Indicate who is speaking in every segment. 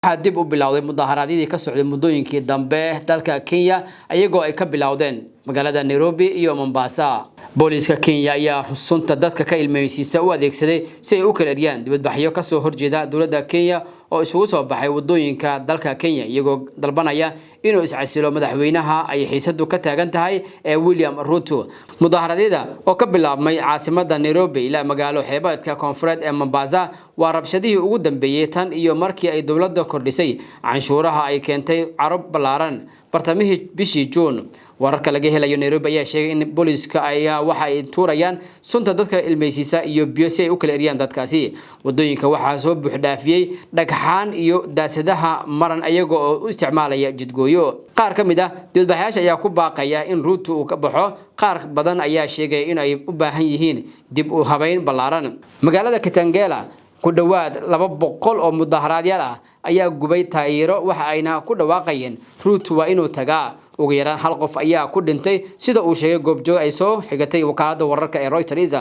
Speaker 1: Waxaa dib u bilowday mudaharaadyadii ka socday muddooyinkii dambe dalka Kenya, iyagoo ay ka bilowdeen magaalada Nairobi iyo Mombasa. Booliiska Kenya ayaa sunta dadka ka ilmeysiisa u adeegsaday si ay u kala eriyaan dibadbaxyo kasoo horjeeda dowladda Kenya oo isugu soo baxay wadooyinka dalka Kenya, iyagoo dalbanaya inuu iscasilo madaxweynaha ay xiisadu ka taagan tahay ee William Ruto. Mudaharaadyada oo ka bilaabmay caasimada Nairobi ilaa magaalo xeebeedka koonfureed ee Mombasa waa rabshadihii ugu dambeeyey tan iyo markii ay dowladda kordhisay canshuuraha ay keentay caro ballaaran bartamihii bishii Juun. Wararka laga helayo Nairobi ayaa sheegay in booliiska ayaa waxa ay tuurayaan sunta dadka ilmeysiisa iyo biyo si ay u kala eriyaan dadkaasi. Wadooyinka waxaa soo buuxdhaafiyey dhagxaan iyo daasadaha maran, iyaga oo u isticmaalaya jidgooyo. Qaar ka mid ah dibadbaxayaasha ayaa ku baaqaya in Ruto uu ka baxo. Qaar badan ayaa sheegaya in ay u baahan yihiin dib u habeyn ballaaran. Magaalada Kitengela, ku dhowaad 200 oo mudaharaadyaal ah ayaa gubay taayiro, waxa ayna ku dhawaaqayeen "Ruto waa inuu tagaa". Ugu yaraan hal qof ayaa ku dhintay, sida uu sheegay goobjoog ay soo xigatay wakaalada wararka ee Reuters.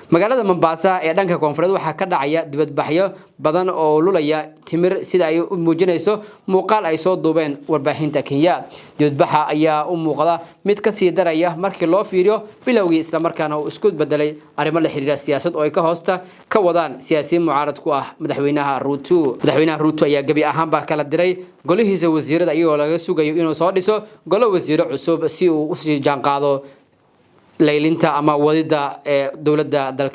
Speaker 1: Magaalada Mombasa ee dhanka koonfureed waxaa ka dhacaya dibadbaxyo badan oo lulaya timir, sida ay u muujinayso muuqaal ay soo duubeen warbaahinta Kenya. Dibadbaxa ayaa u muuqda mid kasii daraya markii loo fiiriyo bilowgii, islamarkaana uu isku bedelay arrimo la xiriira siyaasad oo ay ka hoosta ka wadaan siyaasiyiin mucaarad ku ah madaxweynaha Ruto. Madaxweynaha Ruto ayaa gebi ahaanba kala diray golihiisa wasiirada, iyagoo laga sugayo inuu soo dhiso golo wasiiro cusub si uu usii jaanqaado laylinta ama wadida ee dowladda dalka.